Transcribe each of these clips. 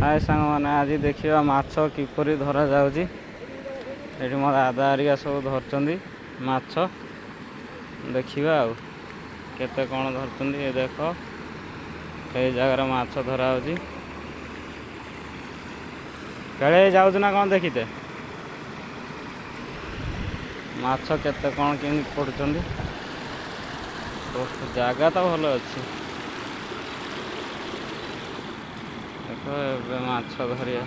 ହାଏ ସାଙ୍ଗମାନେ, ଆଜି ଦେଖିବା ମାଛ କିପରି ଧରାଯାଉଛି। ଏଠି ମୋ ଦାଦା ହେରିକା ସବୁ ଧରୁଛନ୍ତି ମାଛ। ଦେଖିବା ଆଉ କେତେ କ'ଣ ଧରୁଛନ୍ତି। ଏ ଦେଖ, ଏଇ ଜାଗାରେ ମାଛ ଧରା ହେଉଛି। କାଳେ ଯାଉଛୁ ନା କ'ଣ ଦେଖିତେ? ମାଛ କେତେ କ'ଣ କେମିତି ପଡ଼ୁଛନ୍ତି। ଜାଗା ତ ଭଲ ଅଛି। ଦେଖ, ଏବେ ମାଛ ଧରିବା।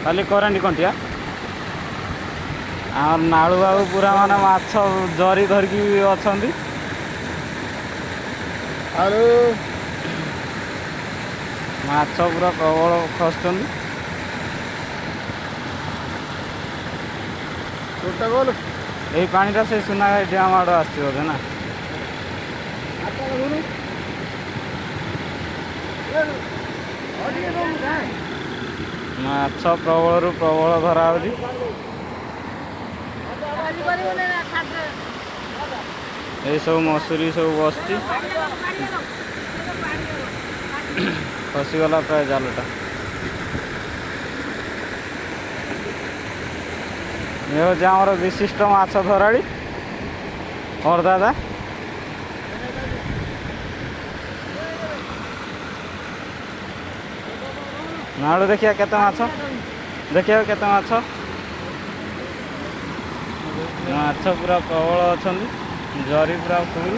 ଖାଲି କରେଣ୍ଟ କଣ୍ଟିଆ। ଆମର ନାଳୁ ବାବୁ ପୁରା ମାନେ ମାଛ ଜରି ଧରିକି ଅଛନ୍ତି। ଆରେ, ମାଛ ପୁରା ପ୍ରବଳ ଖସୁଛନ୍ତି। ଛୋଟ ଗୋଲ। ଏଇ ପାଣିଟା ସେଇ ସୁନାଗାଇ ଡ୍ୟାମ୍ ଆଡ଼ୁ ଆସୁଛି ବୋଧେ ନା? ମାଛ ପ୍ରବଳରୁ ପ୍ରବଳ ଧରା ହେଉଛି। ଏଇସବୁ ମସୁରୀ ସବୁ ବସିଛି। ଖସିଗଲା ପ୍ରାୟ ଜାଲଟା। ଏ ହେଉଛି ଆମର ବିଶିଷ୍ଟ ମାଛ ଧରାଳି ଦାଦା। ନାଳୁ, ଦେଖିବା କେତେ ମାଛ, ଦେଖିବା କେତେ ମାଛ। ମାଛ ପୁରା ପ୍ରବଳ ଅଛନ୍ତି, ଜରି ପୁରା ଫୁଲ।